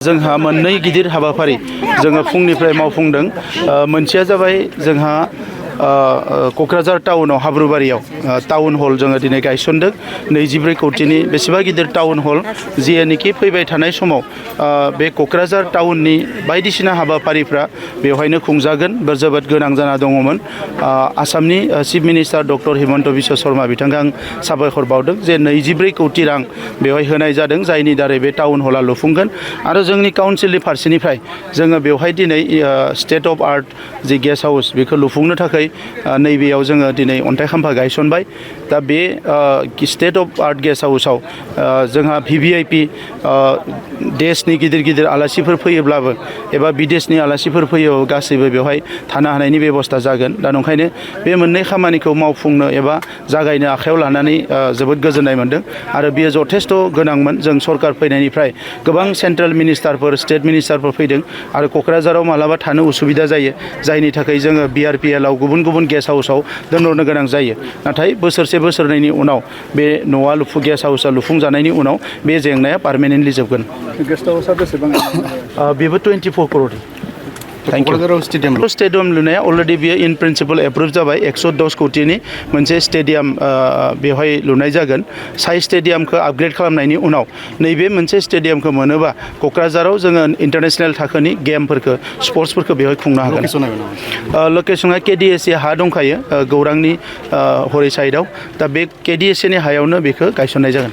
जोंहा मोननै गिदिर हाबाफारि जोङो फुंनिफ्राय मावफुंदों। मोनसेया जाबाय जोंहा क'क्राझार टाउनाव हाब्रुबारियाव टाउन हल जोङो दिनै गायसनदों। 24 कौटिनि बेसेबा गिदिर टाउन हल जियानोखि फैबाय थानाय समाव बे क'क्राझार टाउननि बायदिसिना हाबाफारिफ्रा बेवहायनो खुंजागोन जोबोद गोनां जाना दङमोन। आसामनि chief minister doctor Himanta Biswa Sharma बिथांखौ आं साबायखर बावदों जे 24 कौटि रां बेवहाय होनाय जादों, जायनि दारै बे टाउन हला लुफुंगोन। आरो जोंनि काउन्सिलनि फारसेनिफ्राय जोङो बेवहाय दिनै state of art G guest house बेखौ लुफुंनो थाखाय नैबेयाव जोङो दिनै अन्थाइ खाम्फा गायसनबाय। दा बे स्टेट अफ आर्ट गेस्ट हाउसाव जोंहा VVIP देशनि गिदिर गिदिर आलासिफोर फैयोब्लाबो एबा बिदेशनि आलासिफोर फैयोब्लाबो गासैबो बेवहाय थानो हानायनि बेबस्था जागोन। दा नंखायनो बे मोननै खामानिखौ मावफुंनो एबा जागायनो आखायाव लानानै जोबोद गोजोननाय मोनदों। आरो बेयो जथेस्थ' गोनांमोन। जों सरकार फैनायनिफ्राय गोबां सेन्ट्रेल मिनिस्टारफोर स्टेट मिनिस्टारफोर फैदों आरो क'क्राझाराव मालाबा थानो उसुबिदा जायो, जायनि थाखाय जोङो BRPL आव गुबुन गुबुन गेस्ट हाउसाव दोनहरनो गोनां जायो। नाथाय बोसोरसे बोसोरनैनि उनाव बे न'आ गेस्ट हाउसा लुफुंजानायनि उनाव बे जेंनाया पार्मानेन्टलि जोबगोन। गेस्ट हाउसा बेसेबां? बेबो 24 करोड़। स्टेडियाम लुनाया अलरेडि बियो इन प्रिन्सिपल एप्रुभ जाबाय। 110 कौटिनि मोनसे स्टेडियाम बेवहाय लुनाय जागोन। साइ स्टेडियामखौ आपग्रेड खालामनायनि उनाव नैबे मोनसे स्टेडियामखौ मोनोबा क'क्राझाराव जोङो इन्टारनेशनेल थाखोनि गेमफोरखौ स्पर्ट्सफोरखौ बेवहाय खुंनो हागोन। लकेसना KDSA हा दंखायो गौरांनि हरै साइडआव। दा बे KDSA नि हायावनो बेखौ गायसननाय जागोन।